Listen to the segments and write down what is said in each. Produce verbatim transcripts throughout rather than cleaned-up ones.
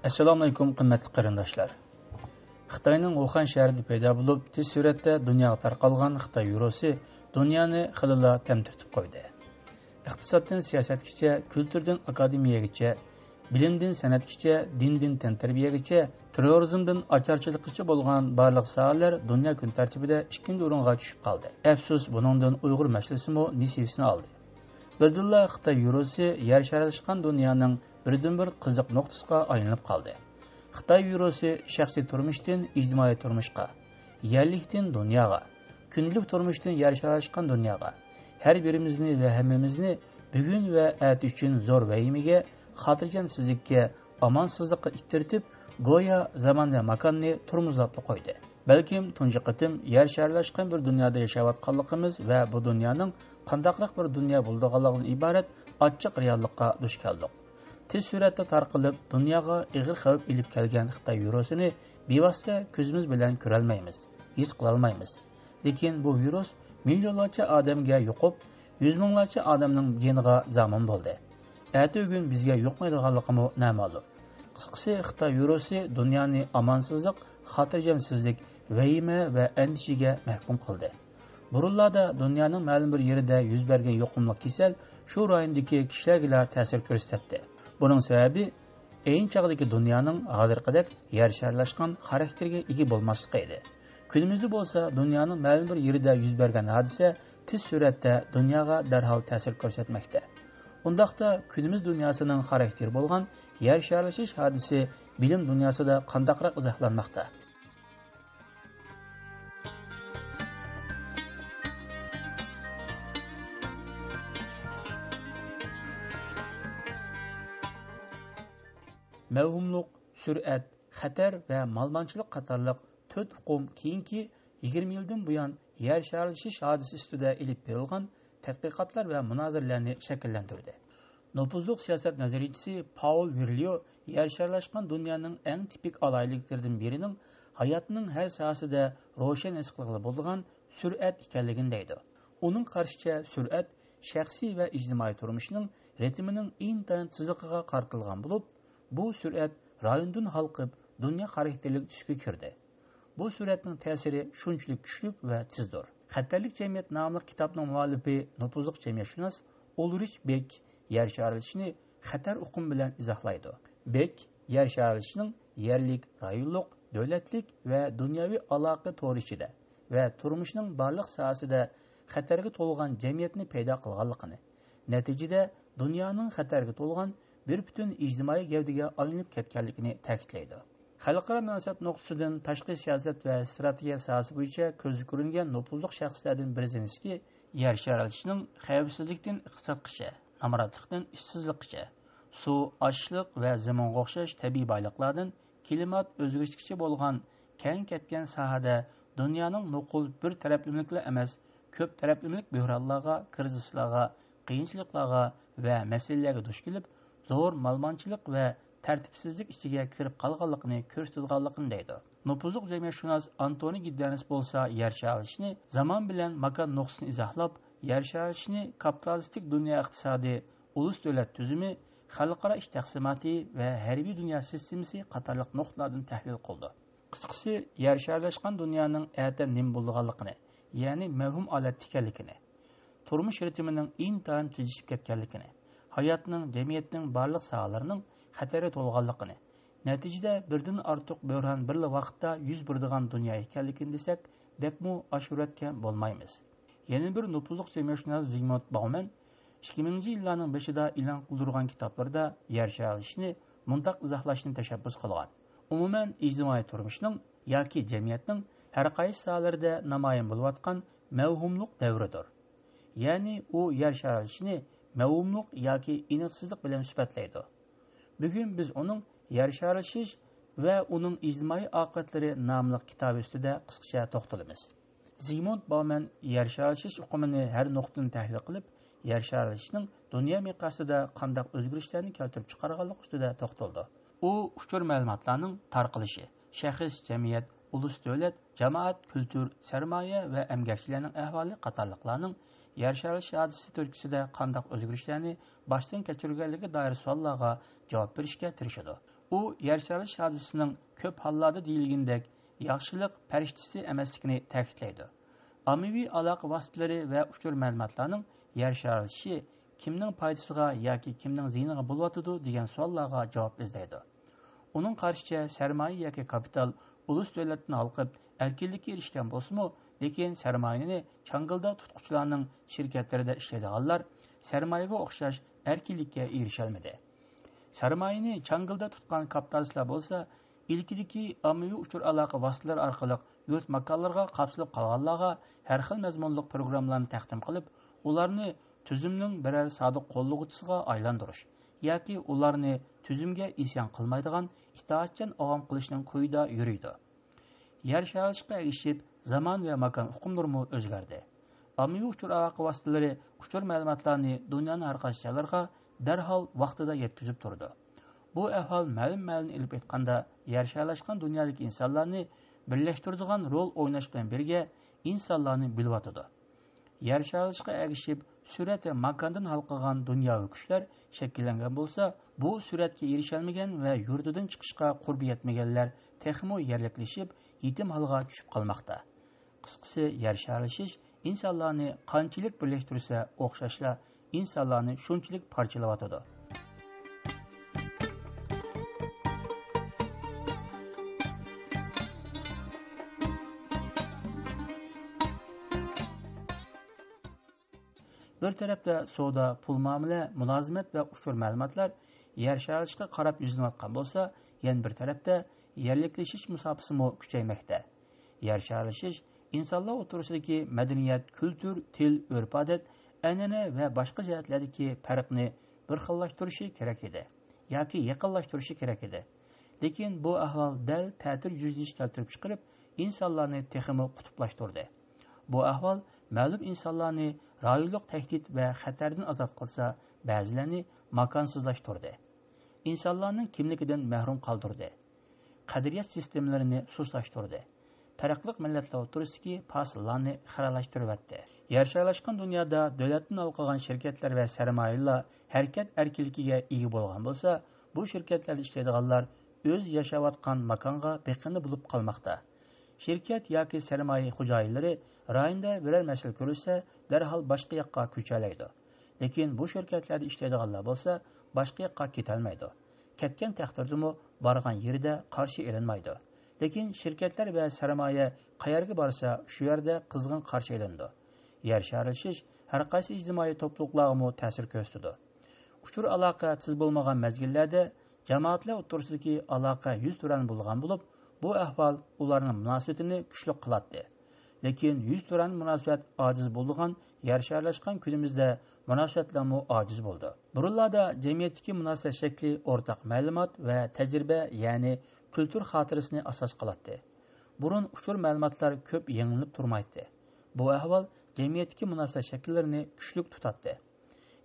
ئەسسالامۇئەلەيكۇم، قىممەتلىك قېرىنداشلار. خىتاينىڭ ۋۇخەن شەھىرىدە پەيدا بولۇپ، تېز سۈرئەتتە دۇنياغا تارقالغان خىتاي ۋىرۇسى دۇنيانى خېلىلا تەمتۈرتۈپ قويدى. ئىقتىسادتىن سىياسەتكىچە، كۈلتۈردىن ئاكادېمىيەگىچە، بىلىمدىن سەنئەتكىچە، دىندىن تەنتەربىيەگىچە، تېررورىزمدىن ئاچارچىلىققىچە بولغان بارلىق ساھەلەر دۇنيا كۈن تەرتىپىدە ئىككىنچى ئورۇنغا چۈشۈپ قالدى. ئەپسۇس، بۇنىڭدىن ئۇيغۇر مەسىلىسىمۇ نېسىۋىسىنى ئالدى. بىردىنلا خىتاي ۋىرۇسى يەر شارلاشقان دۇنيانىڭ بىردىنبىر قىزىق نۇقتىسىغا ئايلىنىپ قالدى. خىتاي ۋىرۇسى شەخسىي تۇرمۇشتىن ئىجتىمائىي تۇرمۇشقا، يەرلىكتىن دۇنياغا، كۈندىلىك تۇرمۇشتىن يەر شارلاشقان دۇنياغا، ھەر بىرىمىزنى ۋە ھەممىمىزنى بۈگۈن ۋە ئەتە ئۈچۈن زور ۋەھىمىگە، خاتىرجەمسىزلىككە، ئامالسىزلىققا ئىتتىرتىپ، گويا زامان ۋە ماكاننى تورمۇزلاپلا قويدى. بەلكىم تۇنجى قېتىم يەر شارلاشقان بىر دۇنيادا ياشاۋاتقانلىقىمىز ۋە بۇ دۇنيانىڭ قانداقراق بىر دۇنيا بولىدىغانلىقىدىن ئىبارەت ئاچچىق رېئاللىققا دۇچ كەلدۇق. تېز سۈرئەتتە تارقىلىپ، دۇنياغا ئېغىر خەۋپ ئېلىپ كەلگەن خىتاي ۋىرۇسىنى بىۋاسىتە كۆزىمىز بىلەن كۆرەلمەيمىز، ھېس قىلالمايمىز. لېكىن بۇ ۋىرۇس مىليونلارچە ئادەمگە يۇقۇپ، يۈز مىڭلارچە ئادەمنىڭ جېنىغا زامىن بولدى. ئەتە-ئۆگۈن بىزگە يۇقمايدىغانلىقىمۇ نامەلۇم. قىسقىسى، خىتاي ۋىرۇسى دۇنيانى ئامالسىزلىق، خاتىرجەمسىزلىك، ۋەھىمە ۋە ئەندىشىگە مەھكۇم قىلدى. بۇرۇنلاردا دۇنيانىڭ مەلۇم بىر يېرىدە يۈز بەرگەن يۇقۇملۇق كېسەل شۇ رايوندىكى كىشىلەرگىلا تەسىر كۆرسىتەتتى. بۇنىڭ سەۋەبى، ئەينى چاغدىكى دۇنيانىڭ ھازىرقىدەك يەر شارلاشقان خاراكتېرگە ئىگە بولماسلىقى ئىدى. كۈنىمىزدە بولسا دۇنيانىڭ مەلۇم بىر يېرىدە يۈز بەرگەن ھادىسە تېز سۈرئەتتە دۇنياغا دەرھال تەسىر كۆرسەتمەكتە. ئۇنداقتا كۈنىمىز دۇنياسىنىڭ خاراكتېرى بولغان يەر شارلىشىش ھادىسىسى بىلىم دۇنياسىدا قانداقراق ئىزاھلانماقتا؟ مەۋھۇملۇق، سۈرئەت، خەتەر ۋە مالىمانچىلىق قاتارلىق تۆت ئۇقۇم كېيىنكى يىگىرمە يىلدىن بۇيان يەر شارلىشىش ھادىسىسى ئۈستىدە ئېلىپ بېرىلغان تەتقىقاتلار ۋە مۇنازىرىلەرنى شەكىللەندۈردى. نوپۇزلۇق سىياسەت نەزەرىيىچىسى پاۋل ۋېرليو يەر شارلاشقان دۇنيانىڭ ئەڭ تىپىك ئالاھىدىلىكلىرىدىن بىرىنىڭ ھاياتنىڭ ھەر ساھەسىدە روشەن ھېس قىلغىلى بولىدىغان سۈرئەت ئىكەنلىكىنى دەيدۇ. ئۇنىڭ قارىشىچە، سۈرئەت شەخسىي ۋە ئىجتىمائىي تۇرمۇشنىڭ رىتىمىنىڭ ئىنتايىن تېزلىقىغا قارىتىلغان بولۇپ، بۇ سۈرئەت رايوندىن ھالقىپ، دۇنيا خاراكتېرلىك تۈسكە كىردى. بۇ سۈرئەتنىڭ تەسىرى شۇنچىلىك كۈچلۈك ۋە تېزدۇر. خەتەرلىك جەمئىيەت ناملىق كىتابنىڭ مۇئەللىپى، نوپۇزلۇق جەمئىيەتشۇناس ئۇلرىچ بېك يەر شارلىشىشنى خەتەر ئۇقۇمى بىلەن ئىزاھلايدۇ. بېك يەر شارلىشىشنىڭ يەرلىك، رايونلۇق، دۆلەتلىك ۋە دۇنياۋى ئالاقە تورى ئىچىدە ۋە تۇرمۇشنىڭ بارلىق ساھەسىدە خەتەرگە تولغان جەمئىيەتنى پەيدا قىلغانلىقىنى، نەتىجىدە دۇنيانىڭ خەتەرگە تولغان بىر پۈتۈن ئىجتىمائىي گەۋدىگە ئايلىنىپ كەتكەنلىكىنى تەكىتلەيدۇ. خەلقئارا مۇناسىۋەت نۇقتىسىدىن تاشقى سىياسەت ۋە ئىستراتېگىيە ساھەسى بويىچە كۆزگە كۆرۈنگەن نوپۇزلۇق شەخسلەردىن بىرى زېلېنسكىي يەر شارلىشىشنىڭ خەۋپسىزلىكتىن ئىقتىسادقىچە، نامراتلىقتىن ئىشسىزلىققىچە، سۇ، ئاشلىق ۋە زېمىنغا ئوخشاش تەبىئىي بايلىقلاردىن كىلىمات ئۆزگىرىشكىچە بولغان كەڭ كەتكەن ساھەدە دۇنيانىڭ نوقۇل بىر تەرەپلىمىلىكلا ئەمەس، كۆپ تەرەپلىمىلىك بۆھرانلارغا، كىرىزىسلارغا، قىيىنچىلىقلارغا ۋە مەسىلىلەرگە دۇچ كېلىپ، زور مالىمانچىلىق ۋە تەرتىپسىزلىك ئىچىگە كىرىپ قالغانلىقىنى كۆرسىتىدىغانلىقىنى دەيدۇ. نوپۇزلۇق جەمئىيەتشۇناس ئانتونى گىددەنس بولسا يەر شارلىشىشنى زامان بىلەن ماكان نۇقتىسىنى ئىزاھلاپ، يەر شارلىشىشنى كاپىتالىستىك دۇنيا ئىقتىسادى، ئۇلۇس دۆلەت تۈزۈمى، خەلقئارا ئىش تەقسىماتى ۋە ھەربىي دۇنيا سىستېمىسى قاتارلىق نۇقتىلاردىن تەھلىل قىلىدۇ. قىسقىسى، يەر شارلاشقان دۇنيانىڭ ئەتە نېمە بولىدىغانلىقىنى، يەنى مەۋھۇم ھالەتتە ئىكەنلىكىنى، تۇرمۇش رىتىمىنىڭ ئىنتايىن تېزلىشىپ كەتكەنلىكىنى، ھاياتنىڭ، جەمئىيەتنىڭ بارلىق ساھەلىرىنىڭ خەتەرگە تولغانلىقىنى، نەتىجىدە بىردىن ئارتۇق بۆھران بىرلا ۋاقىتتا يۈز بېرىدىغان دۇنيا ئىكەنلىكىنى دېسەك، بەكمۇ ئاشۇرۇۋەتكەن بولمايمىز. يەنە بىر نوپۇزلۇق جەمئىيەتشۇناس زىگمۇند باۋمەن ئىككى مىڭىنچى يىللارنىڭ بېشىدا ئېلان قىلدۇرغان كىتابلىرىدا يەر شارلىشىشنى مۇنداق ئىزاھلاشنى تەشەببۇس قىلغان: ئومۇمەن، ئىجتىمائىي تۇرمۇشنىڭ ياكى جەمئىيەتنىڭ ھەر قايسى ساھەلىرىدە نامايان بولۇۋاتقان مەۋھۇملۇق دەۋرىدۇر. يەنى ئۇ يەر شارلىشىشنى مەۋھۇملۇق ياكى ئېنىقسىزلىق بىلەن سۈپەتلەيدۇ. بۈگۈن بىز ئۇنىڭ يەر شارلىشىش ۋە ئۇنىڭ ئىجتىمائىي ئاقىۋەتلىرى ناملىق كىتابى ئۈستىدە قىسقىچە توختىلىمىز. زىگمۇند باۋمەن يەر شارلىشىش ئۇقۇمىنى ھەر نۇقتىدىن تەھلىل قىلىپ، يەر شارلىشىشنىڭ دۇنيا مىقياسىدا قانداق ئۆزگىرىشلەرنى كەلتۈرۈپ چىقارغانلىقى ئۈستىدە توختىلىدۇ. ئۇ ئۇچۇر مەلۇماتلارنىڭ تارقىلىشى، شەخس، جەمئىيەت، ئۇلۇس، دۆلەت، جامائەت، كۈلتۈر، سەرمايە ۋە ئەمگەكچىلەرنىڭ ئەھۋالى قاتارلىقلارنىڭ يەر شارلىشىش ھادىسىسى تۈرتكىسىدە قانداق ئۆزگىرىشلەرنى باشتىن كەچۈرگەنلىكىگە دائىر سوئاللارغا جاۋاب بېرىشكە تىرىشىدۇ. ئۇ يەر شارلىشىش ھادىسىسىنىڭ كۆپ ھاللاردا دېيىلگىنىدەك ياخشىلىق پەرىشتىسى ئەمەسلىكىنى تەكىتلەيدۇ. ئاممىۋى ئالاقە ۋاسىتىلىرى ۋە ئۇچۇر مەلۇماتلارنىڭ يەر شارلىشىشى كىمنىڭ پايدىسىغا ياكى كىمنىڭ زىيىنىغا بولۇۋاتىدۇ دېگەن سوئاللارغا جاۋاب ئىزدەيدۇ. ئۇنىڭ قارىشىچە، سەرمايە ياكى كاپىتال ئۇلۇس دۆلەتتىن ھالقىپ، ئەركىنلىككە ئېرىشكەن بولسىمۇ، لېكىن سەرمايىنى چاڭگىلدا تۇتقۇچىلارنىڭ شىركەتلىرىدە ئىشلەيدىغانلار سەرمايىگە ئوخشاش ئەركىنلىككە ئېرىشەلمىدى. سەرمايىنى چاڭگىلدا تۇتقان كاپىتالىستلار بولسا، ئىلكىدىكى ئاممىۋى ئۇچۇر ئالاقە ۋاسىتىلىرى ئارقىلىق يۇرت ماكانلىرىغا قاپسىلىپ قالغانلارغا ھەر خىل مەزمۇنلۇق پروگراممىلارنى تەقدىم قىلىپ، ئۇلارنى تۈزۈمنىڭ بىرەر سادىق قوللىغۇچىسىغا ئايلاندۇرۇش ياكى ئۇلارنى تۈزۈمگە ئىسيان قىلمايدىغان ئىتائەتچان ئاۋام قىلىشنىڭ كويىدا يۈرىدۇ. يەر شارلىشىشقا ئەگىشىپ، زامان ۋە ماكان ئۇقۇملىرىمۇ ئۆزگەردى. ئاممىۋى ئۇچۇر ئالاقە ۋاسىتىلىرى ئۇچۇر مەلۇماتلارنى دۇنيانىڭ ھەر قايسى جايلىرىغا دەرھال ۋاقتىدا يەتكۈزۈپ تۇرىدۇ. بۇ ئەھۋال مەلۇم مەنىدىن ئېلىپ ئېيتقاندا، يەر شارلاشقان دۇنيادىكى ئىنسانلارنى بىرلەشتۈرىدىغان رول ئويناش بىلەن بىرگە، ئىنسانلارنى بۆلۈۋاتىدۇ. يەر شارلىشىشقا ئەگىشىپ، سۈرئەت ۋە ماكاندىن ھالقىغان دۇنياۋى كۈچلەر شەكىللەنگەن بولسا، بۇ سۈرئەتكە ئېرىشەلمىگەن ۋە يۇرتىدىن چىقىشقا قۇربى يەتمىگەنلەر تېخىمۇ يەرلىكلىشىپ، يېتىم ھالغا چۈشۈپ قالماقتا. قىسقىسى، يەر شارلىشىش ئىنسانلارنى قانچىلىك بىرلەشتۈرسە، ئوخشاشلا ئىنسانلارنى شۇنچىلىك پارچىلاۋاتىدۇ. بىر تەرەپتە سودا، پۇل مۇئامىلە، مۇلازىمەت ۋە ئۇچۇر مەلۇماتلار يەر شارلىشىشقا قاراپ يۈزلىنىۋاتقان بولسا، يەنە بىر تەرەپتە يەرلىكلىشىش مۇساپىسىمۇ كۈچەيمەكتە. يەر شارلىشىش ئىنسانلار ئوتتۇرىسىدىكى مەدەنىيەت، كۈلتۈر، تىل، ئۆرپ-ئادەت، ئەنئەنە ۋە باشقا جەھەتلەردىكى پەرقنى بىر خىللاشتۇرۇشى كېرەك ئىدى ياكى يېقىنلاشتۇرۇشى كېرەك ئىدى. لېكىن بۇ ئەھۋال دەل تەتۈر يۈزلىنىش كەلتۈرۈپ چىقىرىپ، ئىنسانلارنى تېخىمۇ قۇتۇپلاشتۇردى. بۇ ئەھۋال مەلۇم ئىنسانلارنى رايونلۇق تەھدىت ۋە خەتەردىن ئازاد قىلسا، بەزىلەرنى ماكانسىزلاشتۇردى. ئىنسانلارنىڭ كىملىكىدىن مەھرۇم قالدۇردى. قەدرىيەت سىستېمىلىرىنى سۇسلاشتۇردى. پەرقلىق مىللەتلەر ئوتتۇرىسىدىكى پاسىللارنى خىرەلەشتۈرۈۋەتتى. يەر شارلاشقان دۇنيادا دۆلەتتىن ھالقىغان شىركەتلەر ۋە سەرمايىلەر ھەرىكەت ئەركىنلىكىگە ئىگە بولغان بولسا، بۇ شىركەتلەردە ئىشلەيدىغانلار ئۆز ياشاۋاتقان ماكانغا بېقىندى بولۇپ قالماقتا. شىركەت ياكى سەرمايە خوجايىنلىرى رايوندا بىرەر مەسىلە كۆرۈلسە، دەرھال باشقا ياققا كۆچەلەيدۇ. لېكىن بۇ شىركەتلەردە ئىشلەيدىغانلار بولسا، باشقا ياققا كېتەلمەيدۇ. كەتكەن تەقدىردىمۇ بارغان يېرىدە قارشى ئېلىنمايدۇ. لېكىن شىركەتلەر ۋە سەرمايە قەيەرگە بارسا، شۇ يەردە قىزغىن قارشى ئېلىنىدۇ. يەر شارلىشىش ھەر قايسى ئىجتىمائىي توپلۇقلارغىمۇ تەسىر كۆرسىتىدۇ. ئۇچۇر ئالاقە تېز بولمىغان مەزگىللەردە جامائەتلەر ئوتتۇرىسىدىكى ئالاقە يۈزتۇرا بولغان بولۇپ، بۇ ئەھۋال ئۇلارنىڭ مۇناسىۋىتىنى كۈچلۈك قىلاتتى. لېكىن يۈزتۇرا مۇناسىۋەت ئاجىز بولىدىغان يەر شارلاشقان كۈنىمىزدە مۇناسىۋەتلەرمۇ ئاجىز بولىدۇ. بۇرۇنلاردا جەمئىيەتتىكى مۇناسىۋەت شەكلى ئورتاق مەلۇمات ۋە تەجرىبە، يەنى كۈلتۈر خاتىرىسىنى ئاساس قىلاتتى. بۇرۇن ئۇچۇر مەلۇماتلار كۆپ يېڭىلىنىپ تۇرمايتتى. بۇ ئەھۋال جەمئىيەتتىكى مۇناسىۋەت شەكىللىرىنى كۈچلۈك تۇتاتتى.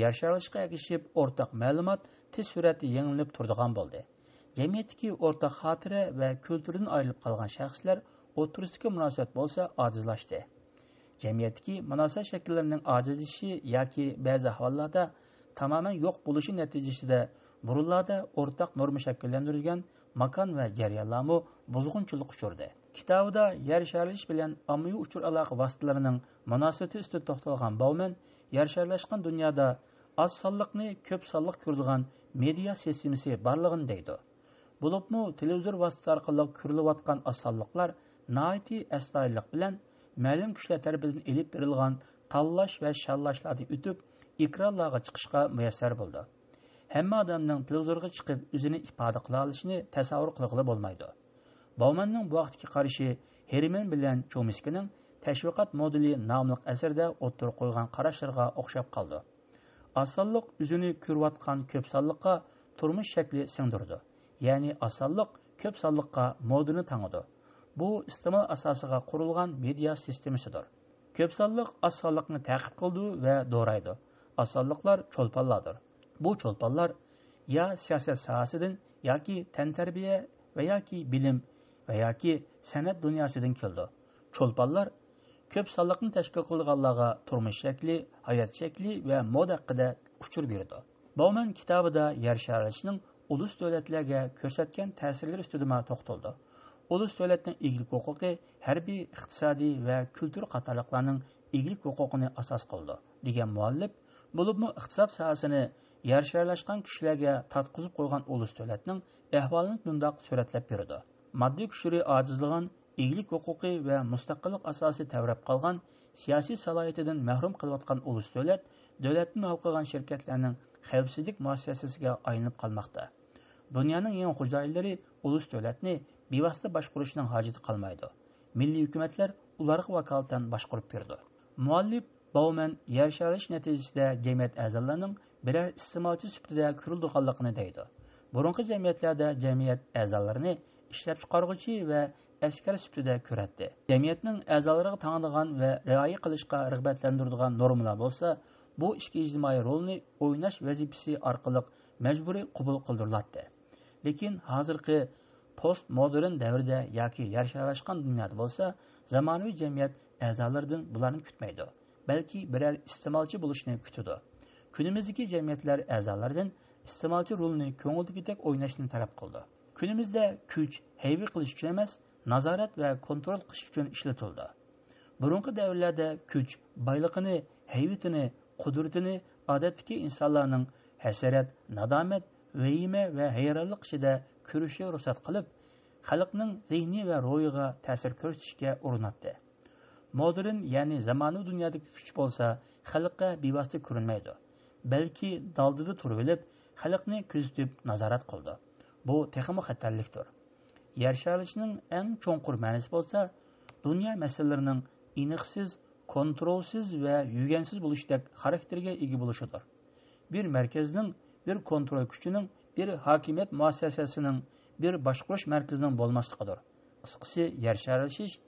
يەر شارلىشىشقا ئەگىشىپ، ئورتاق مەلۇمات تېز سۈرئەتتە يېڭىلىنىپ تۇرىدىغان بولدى. جەمئىيەتتىكى ئورتاق خاتىرە ۋە كۈلتۈردىن ئايرىلىپ قالغان شەخسلەر ئوتتۇرىسىدىكى مۇناسىۋەت بولسا ئاجىزلاشتى. جەمئىيەتتىكى مۇناسىۋەت شەكىللىرىنىڭ ئاجىزلىشىشى ياكى بەزى ئەھۋاللاردا تامامەن يوق بولۇشى نەتىجىسىدە، بۇرۇنلاردا ئورتاق نورما شەكىللەندۈرۈلگەن ماكان ۋە جەريانلارمۇ بۇزغۇنچىلىققا ئۇچرىدى. كىتابىدا يەر شارلىشىش بىلەن ئاممىۋى ئۇچۇر ئالاقە ۋاسىتىلىرىنىڭ مۇناسىۋىتى ئۈستىدە توختالغان باۋمەن، يەر شارلاشقان دۇنيادا ئاز سانلىقنى كۆپ سانلىق كۆرىدىغان مېدىيا سىستېمىسى بارلىقىنى دەيدۇ. بولۇپمۇ تېلېۋىزور ۋاسىتىسى ئارقىلىق كۆرۈلۈۋاتقان ئاز سانلىقلار ناھايىتى ئەستايىدىللىق بىلەن مەلۇم كىشىلەر تەرىپىدىن ئېلىپ بېرىلغان تاللاش ۋە شاللاشلاردىن ئۆتۈپ، ئېكرانلارغا چىقىشقا مۇيەسسەر بولىدۇ. ھەممە ئادەمنىڭ تېلېۋىزورغا چىقىپ ئۆزىنى ئىپادە قىلالىشىنى تەسەۋۋۇر قىلغىلى بولمايدۇ. باۋماننىڭ بۇ ھەقتىكى قارىشى ھېرمېن بىلەن چومسكىنىڭ تەشۋىقات مودېلى ناملىق ئەسىرىدە ئوتتۇرىغا قويغان قاراشلىرىغا ئوخشاپ قالىدۇ. ئاز سانلىق ئۆزىنى كۆرۈۋاتقان كۆپ سانلىققا تۇرمۇش شەكلى سىڭدۈرىدۇ. يەنى ئاز سانلىق كۆپ سانلىققا مودىنى تاڭىدۇ. بۇ ئىستېمال ئاساسىغا قۇرۇلغان مېدىيا سىستېمىسىدۇر. كۆپ سانلىق ئاز سانلىقنى تەقىب قىلىدۇ ۋە دورايدۇ. ئاز سانلىقلار چولپانلاردۇر. بۇ چولپانلار يا سىياسەت ساھەسىدىن ياكى تەنتەربىيە ۋە ياكى بىلىم ۋە ياكى سەنئەت دۇنياسىدىن كېلىدۇ. چولپانلار كۆپ سانلىقنى تەشكىل قىلىدىغانلارغا تۇرمۇش شەكلى، ھايات شەكلى ۋە مودا ھەققىدە ئۇچۇر بېرىدۇ. باۋمەن كىتابىدا يەر شارلىشىشنىڭ ئۇلۇس دۆلەتلەرگە كۆرسەتكەن تەسىرلىرى ئۈستىدىمۇ توختالدى. ئۇلۇس دۆلەتنىڭ ئىگىلىك ھوقۇقى ھەربىي، ئىقتىسادىي ۋە كۈلتۈر قاتارلىقلارنىڭ ئىگىلىك ھوقۇقىنى ئاساس قىلىدۇ، دېگەن مۇئەللىپ، بولۇپمۇ ئىقتىساد ساھەسىنى يەر شارلاشقان كۈچلەرگە تارتقۇزۇپ قويغان ئۇلۇس دۆلەتنىڭ ئەھۋالىنى مۇنداق سۈرەتلەپ بېرىدۇ. ماددىي كۈچلىرى ئاجىزلىغان، ئىگىلىك ھوقۇقى ۋە مۇستەقىللىق ئاساسى تەۋرەپ قالغان، سىياسىي سالاھىيىتىدىن مەھرۇم قېلىۋاتقان ئۇلۇس دۆلەت دۆلەتتىن ھالقىغان شىركەتلەرنىڭ خەۋپسىزلىك مۇئەسسەسىسىگە ئايلىنىپ قالماقتا. دۇنيانىڭ يېڭى خوجايىنلىرى ئۇلۇس دۆلەتنى بىۋاسىتە باشقۇرۇشنىڭ ھاجىتى قالمايدۇ. مىللىي ھۆكۈمەتلەر ئۇلارغا ۋاكالىتەن باشقۇرۇپ بېرىدۇ. مۇئەللىپ باۋمەن يەر شارلىشىش نەتىجىسىدە جەمئىيەت ئەزالىرىنىڭ بىرەر ئىستېمالچى سۈپىتىدە كۆرۈلىدىغانلىقىنى دەيدۇ. بۇرۇنقى جەمئىيەتلەردە جەمئىيەت ئەزالىرىنى ئىشلەپچىقارغۇچى ۋە ئەسكەر سۈپىتىدە كۆرەتتى. جەمئىيەتنىڭ ئەزالىرىغا تاڭىدىغان ۋە رىئايە قىلىشقا رىغبەتلەندۈرىدىغان نورمىلار بولسا، بۇ ئىچكى ئىجتىمائىي رولنى ئويناش ۋەزىپىسى ئارقىلىق مەجبۇرىي قوبۇل قىلدۇرۇلاتتى. لېكىن ھازىرقى پوست مودېرن دەۋردە ياكى يەر شارلاشقان دۇنيادا بولسا، زامانىۋى جەمئىيەت ئەزالىرىدىن بۇلارنى كۈتمەيدۇ، بەلكى بىرەر ئىستېمالچى بولۇشنى كۈتىدۇ. كۈنىمىزدىكى جەمئىيەتلەر ئەزالىرىدىن ئىستېمالچى رولىنى كۆڭۈلدىكىدەك ئويناشنى تەلەپ قىلىدۇ. كۈنىمىزدە كۈچ ھەيۋە قىلىش ئۈچۈن ئەمەس، نازارەت ۋە كونترول قىلىش ئۈچۈن ئىشلىتىلىدۇ. بۇرۇنقى دەۋرلەردە كۈچ بايلىقىنى، ھەيۋىتىنى، قۇدرىتىنى ئادەتتىكى ئىنسانلارنىڭ ھەسرەت، نادامەت، ۋەھىمە ۋە ھەيرانلىق ئىچىدە كۆرۈشى رۇخسەت قىلىپ، خەلقنىڭ زېھنى ۋە روھىغا تەسىر كۆرسىتىشكە ئۇرۇناتتى. مودېرن، يەنى زامانىۋى دۇنيادىكى كۈچ بولسا خەلققە بىۋاسىتە كۆرۈنمەيدۇ، بەلكى دالدىدا تۇرۇۋېلىپ، خەلقنى كۆزىتىپ نازارەت قىلىدۇ. بۇ تېخىمۇ خەتەرلىكتۇر. يەر شارلىشىشنىڭ ئەڭ چوڭقۇر مەنىسى بولسا، دۇنيا مەسىلىلىرىنىڭ ئېنىقسىز، كونترولسىز ۋە يۈگەنسىز بولۇشتەك خاراكتېرگە ئىگە بولۇشىدۇر. بىر مەركەزنىڭ، بىر كونترول كۈچىنىڭ، بىر ھاكىمىيەت مۇئەسسەسىنىڭ، بىر باشقۇرۇش مەركىزىنىڭ بولماسلىقىدۇر. قىسقىسى، يەر شارلىشىش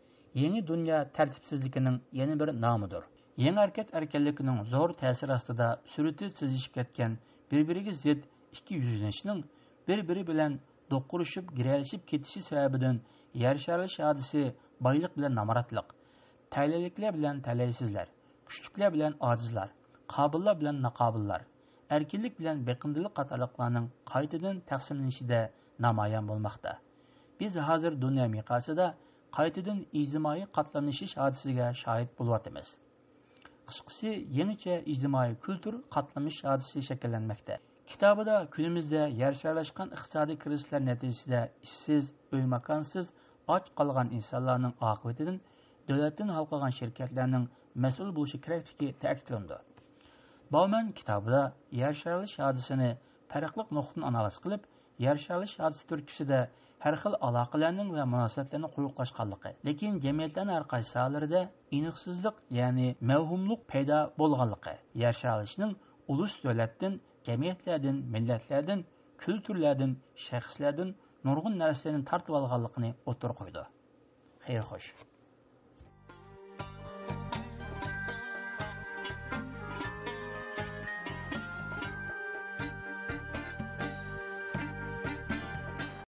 يېڭى دۇنيا تەرتىپسىزلىكىنىڭ يەنە بىر نامىدۇر. يېڭى ھەرىكەت ئەركىنلىكىنىڭ زور تەسىرى ئاستىدا سۈرىتى تېزلىشىپ كەتكەن بىر-بىرىگە زىت ئىككى يۈزلىنىشنىڭ بىر-بىرى بىلەن دوقۇرۇشۇپ، گىرەلىشىپ كېتىشى سەۋەبىدىن يەر شارلىشىش ھادىسىسى بايلىق بىلەن نامراتلىق، تەلەيلىكلەر بىلەن تەلەيسىزلەر، كۈچلۈكلەر بىلەن ئاجىزلار، قابىللار بىلەن ناقابىللار، ئەركىنلىك بىلەن بېقىندىلىق قاتارلىقلارنىڭ قايتىدىن تەقسىملىنىشىدە نامايان بولماقتا. بىز ھازىر دۇنيا مىقياسىدا قايتىدىن ئىجتىمائىي قاتلاملىشىش ھادىسىسىگە شاھىت بولۇۋاتىمىز. قىسقىسى، يېڭىچە ئىجتىمائىي كۈلتۈر قاتلىمىش ھادىسىسى شەكىللەنمەكتە. كىتابىدا كۈنىمىزدە يەر شارلاشقان ئىقتىسادىي كىرىزىسلەر نەتىجىسىدە ئىشسىز، ئۆي ماكانسىز، ئاچ قالغان ئىنسانلارنىڭ ئاقىۋىتىدىن دۆلەتتىن ھالقىغان شىركەتلەرنىڭ مەسئۇل بولۇشى كېرەكلىكى تەكىتلىنىدۇ. باۋمەن كىتابىدا يەر شارلىشىش ھادىسىسىنى پەرقلىق نۇقتىدىن ئانالىز قىلىپ، يەر شارلىشىش ھادىسىسى تۈرتكىسىدە ھەر خىل ئالاقىلەرنىڭ ۋە مۇناسىۋەتلەرنىڭ قويۇقلاشقانلىقى، لېكىن جەمئىيەتلەرنىڭ ھەر قايسى ساھەلىرىدە ئېنىقسىزلىق، يەنى مەۋھۇملۇق پەيدا بولغانلىقى، يەر شارلىشىشنىڭ ئۇلۇس دۆلەتتىن، جەمئىيەتلەردىن، مىللەتلەردىن، كۈلتۈرلەردىن، شەخسلەردىن نۇرغۇن نەرسىلەرنى تارتىۋالغانلىقىنى ئوتتۇرىغا قويىدۇ. خەير خوش.